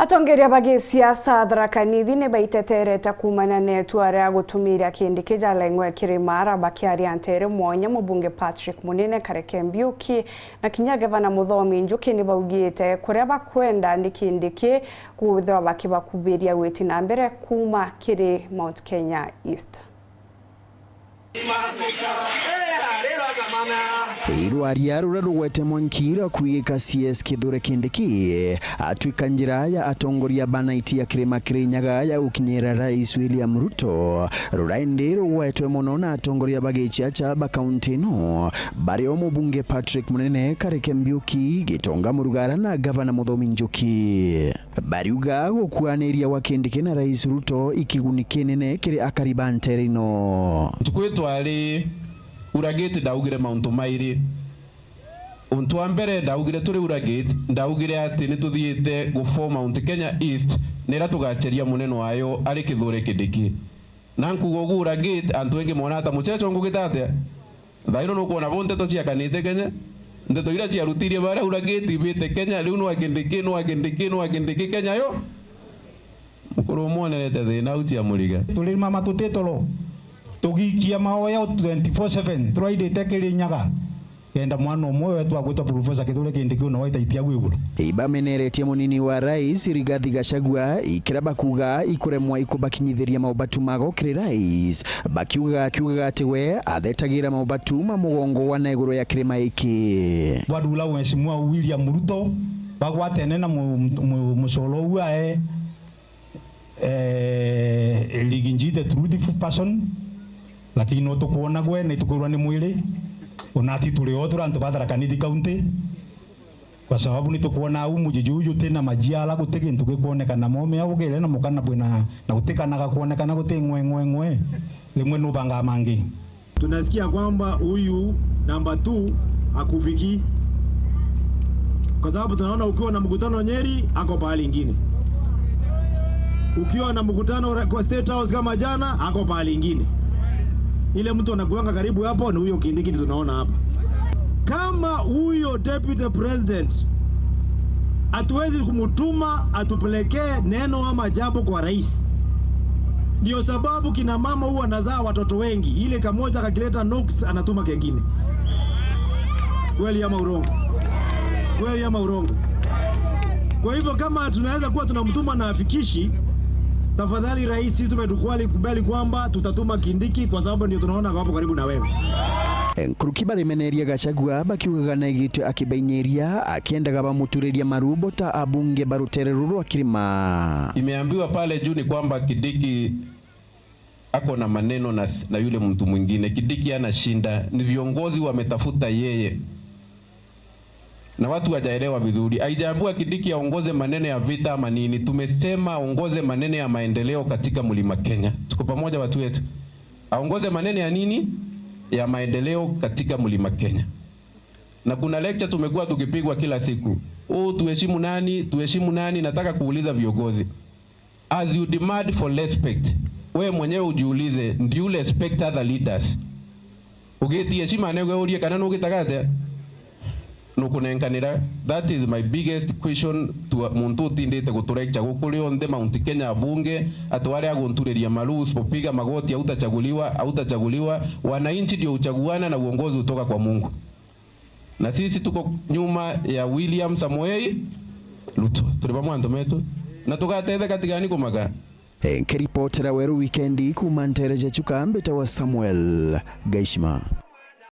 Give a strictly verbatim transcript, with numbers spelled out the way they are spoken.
Atongeria ba gisiasa Tharaka Nithi ni baiteterete kuumania na itua ria gutumira Kindiki jaleng'we kirima, ara bakiaria ntere mwanya mubunge Patrick Munene Kareke Mbiuki na kinya Gavana Muthomi Njuki ni baugite kuria bakwenda ni Kindiki kwithirwa bakibakubiria gwiti na mbere kuuma kiri Mount Kenya East. Irwaria ruria rugwete mwanki rwa kwigika C S Kithure Kindiki atwika njira ya atongoria ba naiti ya kirima Kirinyaga ya gukinyira Rais William Ruto, ruria indi rugwetwe mono na atongoria ba giciaca ba kaunti ino, bario mubunge Patrick Munene Kareke Mbiuki, Gitonga Murugara na Gavana Muthomi Njuki. Bariuga gukuaniria gwa Kindiki na Rais Ruto ikiguni kinene kiri akari ba ntere ino. Ntuku itwari Uragate ndaugire mauntu mairi. Untu wa mbere ndaugire turi Uragate, ndaugire ati ni tuthiite gu form Mount Kenya East, nira tugacheria munene wayo ari Kithure Kindiki. Na nkuuga ugu Uragate, antu engi moona ata muchecho ngugite atia? Thaino nukwona bo nteto ciakanite Kenya? Nteto iria ciarutirie baria Uragate ibite Kenya, riu nwa Kindiki, nwa Kindiki, nwa Kindiki Kenya yo? Mukuru umwonerete thina au cia muriga. Turi mama tuti toro. Tugiikia maoya twenty-four seven, turaidite Kirinyaga. Kenda mwana umwe wetu agwitwa Professor Kithure Kindiki una waita itia gwigura. Ibameneretie munini wa rais Rigathi Gachagua ikira bakuga ikuremwa ikubakinyithiria maubatu mago kiri rais, bakiugaga akiugaga ati we athetagira maubatu ma mugongo wa na iguru ya kirima iki. Bwadula Mheshimiwa William Ruto bagwatene na mu-, mu-, mucoro uu ae eh, Rigiji the truthful person, lakini no tukwona gwe, ni tukwirwa ni mwiri, ona ati turi o turi antu ba Tharaka Nithi County, kwa sababu ni tukwona au mujiji uyu uti na majiara, guti gintu gikwonekana mome au gere na mukana bwina, na gutikanaga kwonekana guti ng'we, ng'we, ng'we, rimwe nubangaa mangi. Tunasikia kwamba huyu number two hakufiki. Kwa sababu tunaona ukiwa na mkutano Nyeri, ako pahali ingine. Ukiwa na mkutano ra-, kwa State House kama jana, ako pahali ingine. Ile mtu anakuanga karibu hapo ni huyo Kindiki tunaona hapa. Kama huyo deputy president, hatuwezi kumtuma atupelekee neno ama jambo kwa rais. Ndio sababu kina mama huwa wanazaa watoto wengi, ile kamoja kakileta nuks anatuma kengine. Kweli ama urongo? Kweli ama urongo? Kwa hivyo kama tunaweza kuwa tunamtuma na afikishi, tafadhali rais, sisi tumetukubali, kubali kwamba tutatuma Kindiki kwa sababu ndio tunaona ako hapo karibu na wewe. Nkuruki barimeneria Gachagua bakiugaga na igitwe akibainyiria, akiendaga bamuturiria marubo ta abunge ba rutere ruru rwa kirima. Imeambiwa pale juu ni kwamba Kindiki ako na maneno na, na yule mtu mwingine. Kindiki ana shida, ni viongozi wametafuta yeye na watu hawajaelewa vizuri. Haijaambiwa Kindiki aongoze maneno ya vita ama nini, tumesema aongoze maneno ya maendeleo katika Mlima Kenya. Tuko pamoja watu wetu? Aongoze maneno ya nini? Ya maendeleo katika Mlima Kenya. Na kuna lecture tumekuwa tukipigwa kila siku. "Oh, tuheshimu nani, tuheshimu nani." Nataka kuuliza viongozi, as you demand for respect, wewe mwenyewe ujiulize, do you respect other leaders? Ugitia heshima niguo urie kana nugitaga atia? Nukunenkanira? That is my biggest question to a muntu utindite guturecha guku rionthe Mount Kenya, abunge, atu aria agunturiria maru, usipopiga magoti hautachaguliwa, hautachaguliwa. Wananchi ndio huchaguana na uongozi hutoka kwa Mungu. Na sisi tuko nyuma ya William Samoei Ruto. Turi bamwe antu metu. Na tugatetheka, tigani kumaka. Nkiripotera Weru Wikendi kuuma ntere cia Chuka, mbitawa Samuel Gaishima.